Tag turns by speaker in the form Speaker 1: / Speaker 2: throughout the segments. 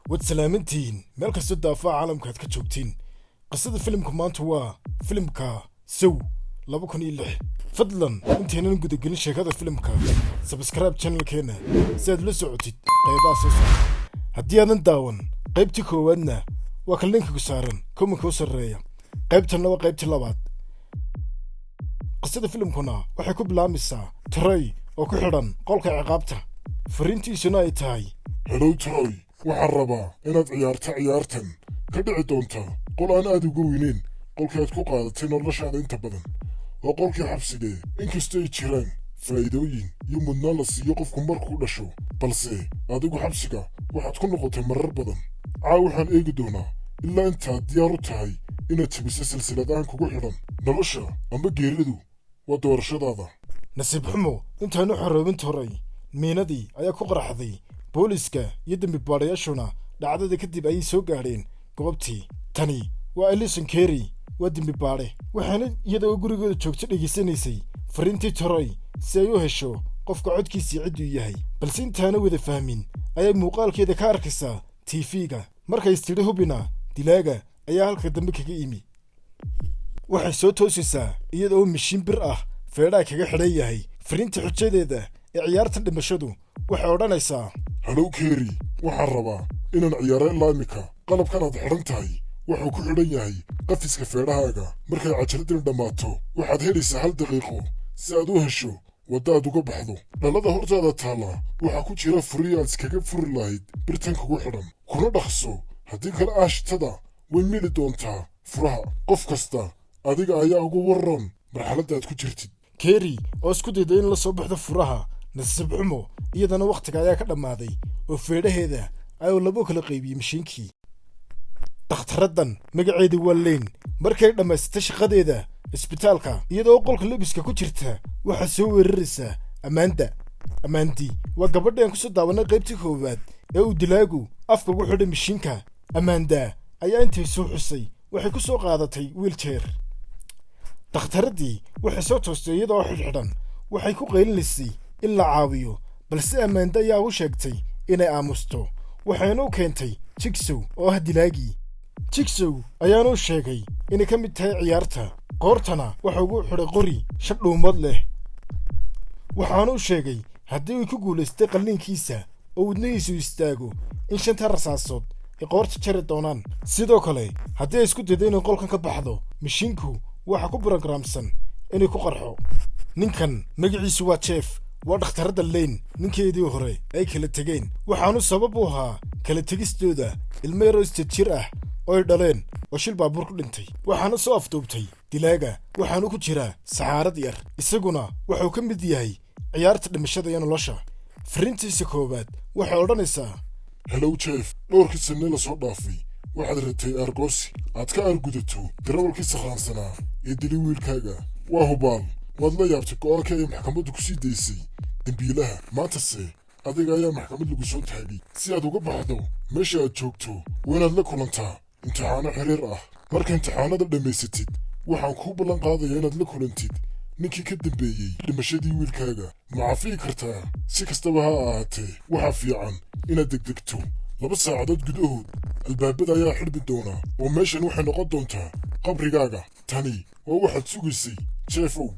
Speaker 1: Waad salaamantihiin meel kastoo daafaha caalamka aad ka joogtiin. Qisada filimka maanta waa filimka Saw 2006. Fadlan, intaynan gudagelin sheekada filimka, subscribe channelkeena si aad la socotid qaybaha soo socda. Haddii aadan daawan qaybtii koowaadna, waa kan linkigu saaran commentka u sarreeya. Qaybtanna waa qaybtii labaad. Qisada filimkuna waxay ku bilaabmaysaa Troy oo ku xidhan qolka ciqaabta, fariintiisuna ay tahay:
Speaker 2: "Hello Troy, waxaan rabaa inaad ciyaarto ciyaartan ka dhici doonta qol aan aad uga weyneyn qolkii aad ku qaadatay noloshaada inta badan. Waa qolkii xabsigee. Inkastoo ay jiraan faa'iidooyin iyo mudnaan la siiyo qofku markuu dhasho, balse adigu xabsiga waxaad ku noqotay marar badan. Caawa waxaan eegi doonaa ilaa intaad diyaar u tahay inaad jabiso silsiladahan kugu xidhan. Nolosha ama geeridu waa doorashadaada."
Speaker 1: Nasiib xumo, intaanu xoroobin Troy, miinadii ayaa ku qaraxday. Booliska iyo dembi baadhayaashuna dhacdada kadib ayay soo gaadheen goobtii. Tani waa Alison Kerry, waa dembi baadhe, waxaana iyadoo gurigooda joogto dhegaysanaysay fariintii Troy si ay u hesho qofka codkiisii cidduu yahay. Balse intaana wada fahmin ayay muuqaalkeeda ka arkaysaa TV-ga. Markay istidhi hubina, dilaaga ayaa halka dambe kaga imi. Waxay soo toosaysaa iyada oo mishiin bir ah feedhaha kaga xidhan yahay. Fariinta xujadeeda ee ciyaarta dhimashadu waxay odhanaysaa:
Speaker 2: "Hello Kerry, waxaan rabaa inaan ciyaaro ilaa imika. Qalabkan aad xidhan tahay wuxuu ku xidhan yahay qafiska feedhahaaga. Markay cajaladani dhammaato, waxaad helaysaa 1 daqiiqo si aad u hesho wadda aad uga baxdo. Dhalada hortaada taalla waxaa ku jira furiyi aad iskaga furi lahayd birtan kugu xidhan. Kuna dhaqso, haddii kale aashitada way mili doontaa furaha. Qof kasta adiga ayaa ugu warran marxaladda aad ku jirtid."
Speaker 1: Kerry oo isku dayday in la soo baxdo furaha, nasiib xumo iyadana wakhtiga ayaa ka dhammaaday oo feedhaheeda ayuu labo kala qaybiyey mashiinkii. Dhakhtaraddan magaceedu waa Lane. Markay dhammaysatay shaqadeeda isbitaalka, iyadoo qolka lebiska ku jirta, waxaa soo weeraraysaa Amanda. Amandi waa gabadhi aan kusoo daawanay qaybtii koowaad ee uu dilaagu afka ugu xidhay mashiinka. Amanda ayaa intay soo xusay waxay ku soo qaadatay wheelchair. Dakhtaraddii waxay soo toostay iyadoo xidhxidhan. Waxay ku qaylinaysay in la caawiyo, balse Amanda ayaa u sheegtay inay aamusto. Waxayna u keentay Jigsaw oo ah dilaagii. Jigsaw ayaana u sheegay inay ka mid tahay ciyaarta. Qoortana waxa ugu xidhay qori shan dhuumood leh. Waxaana u sheegay haddii uu ku guulaystay qalliinkiisa oo wadnihiisu istaago, in shanta rasaasood ay qoorta jari doonaan. Sidoo kale, haddii ay isku daydo inay qolkan ka baxdo, mashiinku waxaa ku brogramsan inay ku qarxo. Ninkan magaciisu waa Jeff. Waa dhakhtaradda Lane ninkeedii hore ay kala tegeen. Waxaanu sabab u ahaa kala tegistooda ilmo yaroo 8 jir ah oo ay dhaleen oo shil baabuur ku dhintay. Waxaana soo afduubtay dilaaga. Waxaanu ku jiraa saxaarad yar. Isaguna wuxuu ka mid yahay ciyaarta dhimashada iyo nolosha. Fariintiisa koowaad waxay odhanaysaa:
Speaker 2: "Hello Jeff, dhowrkii sanne lasoo dhaafay waxaad rabtay aargoosi aad ka aargudato darawalkii sakhraansanaa ee dilay wiilkaaga. Waa hubaal waad la yaabtay go'aanka ay maxkamaddu ku sii daysay dembiilaha. Maantase adiga ayaa maxkamad lagu soo taagay. Si aad uga baxdo meesha aad joogto, waa inaad la kulantaa imtixaano xiriir ah. Marka imtixaanada dhammaysatid, waxaan kuu ballan qaadayaa inaad la kulantid ninkii ka dambeeyey dhimashadii wiilkaaga. Ma cafiyi kartaa? Si kastaba ha ahaatee, waxaa fiican inaad degdegto. 2 saacadood gudahood albaabada ayaa xidhmi doona oo meeshan waxay noqon doontaa qabrigaaga. Tani waa waxaad sugaysay, Jeffow.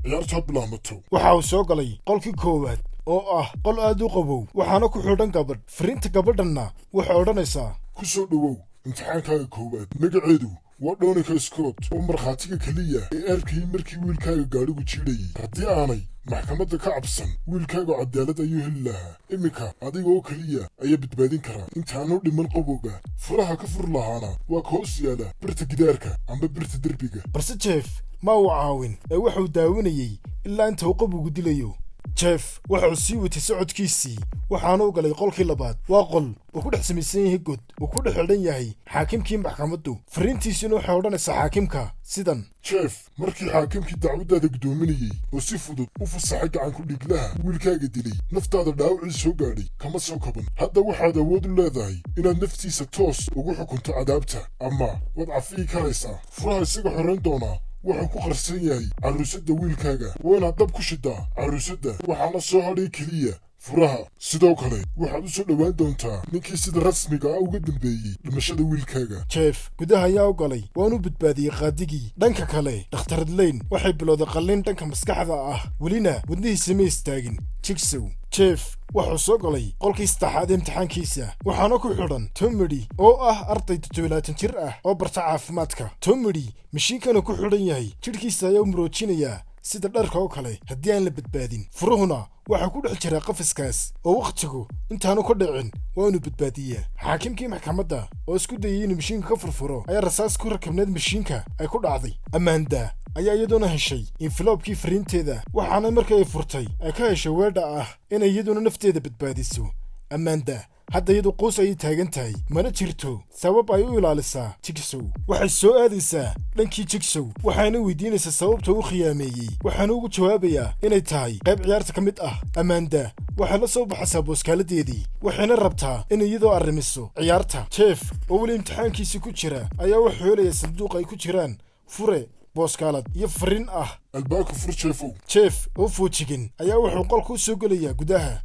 Speaker 2: Ciyaartu ha bilaamato."
Speaker 1: Waxa uu soo galay qolkii koowaad oo ah qol aad u qabow. Waxaana ku xidhan gabadh. Fariinta gabadhanna waxay odhanaysaa:
Speaker 2: "Ku soo dhowow imtixaankaaga koowaad. Magaceedu waa Donika Scott oo markhaatiga keliya ee arkayay markii wiilkaaga gaadhigu jiidhayay. Haddii aanay maxkamadda ka cabsan, wiilkaaga cadaalad ayuu heli lahaa. Iminka adiga oo keliya ayaa badbaadin karaa intaanu dhiman qabowga. Furaha ka fur lahaana waa ka hoos yaala birta gidaarka amba birta derbiga."
Speaker 1: Balse Jeff ma uu caawin ee wuxuu daawanayey ilaa inta uu qabowgu dilayo. Jeff waxa uu sii watay socodkiisii. Waxaana u galay qolkii labaad. Waa qol uu ku dhex samaysan yahay god uu ku dhex xidhan yahay xaakimkii maxkamaddu. Fariintiisuna waxay odhanaysaa xaakimka sidan:
Speaker 2: "Jeff, markii xaakimkii dacwaddaada guddoominayey oo si fudud u fasaxay gacanku dhiglaha wiilkaaga dilay, naftaada dhaawacii soo gaadhay kama soo kaban. Hadda waxaad awood u leedahay inaad naftiisa toos ugu xukunto cadaabta ama waad cafiyi karaysaa. Furaha isaga xorayn doonaa wuxuu ku qarsan yahay carruusadda wiilkaaga. Waa inaad dab ku shidaa carruusadda. Waxaana soo hadhay keliya Furaha. Sidoo kale waxaad u soo dhowaan doontaa ninkii sida rasmiga ah uga dambeeyey dhimashada wiilkaaga.
Speaker 1: Jeff gudaha ayaa u galay, waanu badbaadiyey qaadigii. Dhanka kale, dhakhtarad Lane waxay bilowday qalliin dhanka maskaxda ah, welina wadnihiisa ma istaagin Jigsaw. Jeff wuxuu soo galay qolkii saddexaad ee imtixaankiisa, waxaana ku xidhan Tomedy oo ah arday 27 jir ah oo barta caafimaadka. Tomedy mashiinkana ku xidhan yahay jidhkiisa ayaa u muroojinayaa sida dharka oo kale haddii aan la badbaadin. Furuhuna waxaa ku dhex jira qafiskaas oo wakhtigu intaanu ka dhicin waa inuu badbaadiyaa. Xaakimkii maxkamadda oo isku dayey inuu mashiinka ka furfuro ayaa rasaas ku rakabneed mashiinka ay ku dhacday. Amanda ayaa iyaduna heshay envelope-kii fariinteeda, waxaana markii ay furtay ay ka heshay weedha ah inay iyaduna nafteeda badbaadiso. Amanda hadda iyadu quus ayay taagan tahay, mana jirto sabab ay u ilaalisaa Jigsaw. Waxay soo aadaysaa dhankii Jigsaw, waxaana weydiinaysaa sababta uu khiyaameeyey, waxaana ugu jawaabayaa inay tahay qayb ciyaarta ka mid ah. Amanda waxay la soo baxaysaa booskaaladeedii, waxayna rabtaa in iyadoo arrimiso ciyaarta. Jeff oo weli imtixaankiisi ku jira ayaa u xoolaya sanduuq ay ku jiraan fure, booskaalad iyo fariin ah:
Speaker 2: "Albaabka fur, Jeffow."
Speaker 1: Jeff oo foojigan ayaa wuxuu qolka u soo gelayaa gudaha.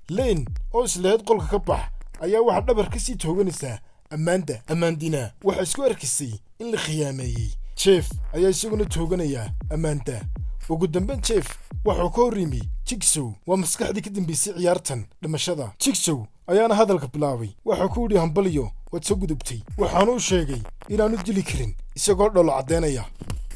Speaker 1: Lane oo islehed qolka ka bax ayaa waxaa dhabar ka sii tooganaysaa Amanda. Amandina waxaa isku arkisay in la khiyaameeyey. Jeff ayaa isaguna tooganaya Amanda. Ugu dambeyn Jeff wuxuu ka hor yimi Jigsaw, waa maskaxdii ka dambaysay ciyaartan dhimashada. Jigsaw ayaana hadalka bilaabay. Waxuu ku yidhi: "Hambalyo, waad soo gudubtay." Waxaanu u sheegay inaanu dili karin isagoo dholo caddaynaya,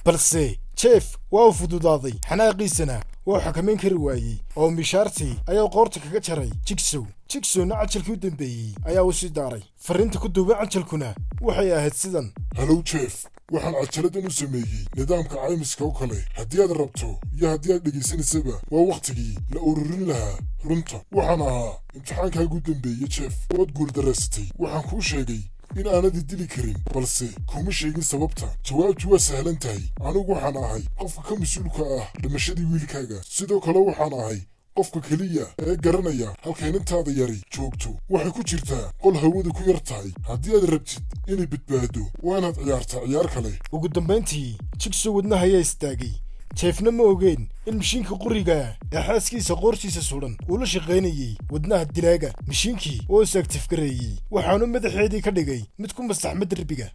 Speaker 1: balse Jeff waa uu fududaaday, xanaaqiisana waa xakamayn kari waayey oo mishaartii ayaa qoorta kaga jaray Jigsaw. Jigsawna cajalkii u dambeeyey ayaa u sii daaray. Farriinta ku duuban cajalkuna waxay ahayd sidan:
Speaker 2: "Hello Jeff, waxaan cajaladan u sameeyey nidaamka caymiska oo kale. Haddii aad rabto iyo haddii aad dhegaysanaysaba, waa wakhtigii la ururin lahaa runta. Waxaan ahaa imtixaankaagu dambeeyey, Jeff. Waad guuldarraysatay. Waxaan kuu sheegay in aanad i dili karin, balse kuma sheegin sababta. Jawaabtu waa sahlan tahay. Anigu waxaan ahay qofka ka mas-uulka ah dhimashadii wiilkaaga. Sidoo kale waxaan ahay qofka keliya ee garanaya halka inantaada yari joogto. Waxay ku jirtaa qol hawadu ku yar tahay. Haddii aad rabtid inay badbaado, waa inaad ciyaartaa ciyaar kale."
Speaker 1: Ugu dambayntii Jigsaw wadnaha ayaa istaagay. Jeffna ma ogeen in mashiinka qoriga ee xaaskiisa qoortiisa sudan uu la shaqaynayey wadnaha dilaaga. Mashiinkii oo is active gareeyey, waxaanu madaxeedii ka dhigay mid ku masaxma derbiga.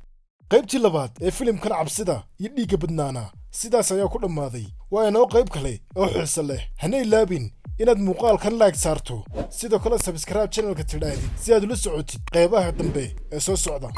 Speaker 1: Qaybtii labaad ee filimkan cabsida iyo dhiigga badnaana sidaas ayaa ku dhammaaday. Waa inoo qayb kale oo xiise leh. Hana ilaabin inaad muuqaalkan like saarto, sidoo kale subscribe channel-ka tidhaahdid si aad ula socotid qaybaha dambe ee soo socda.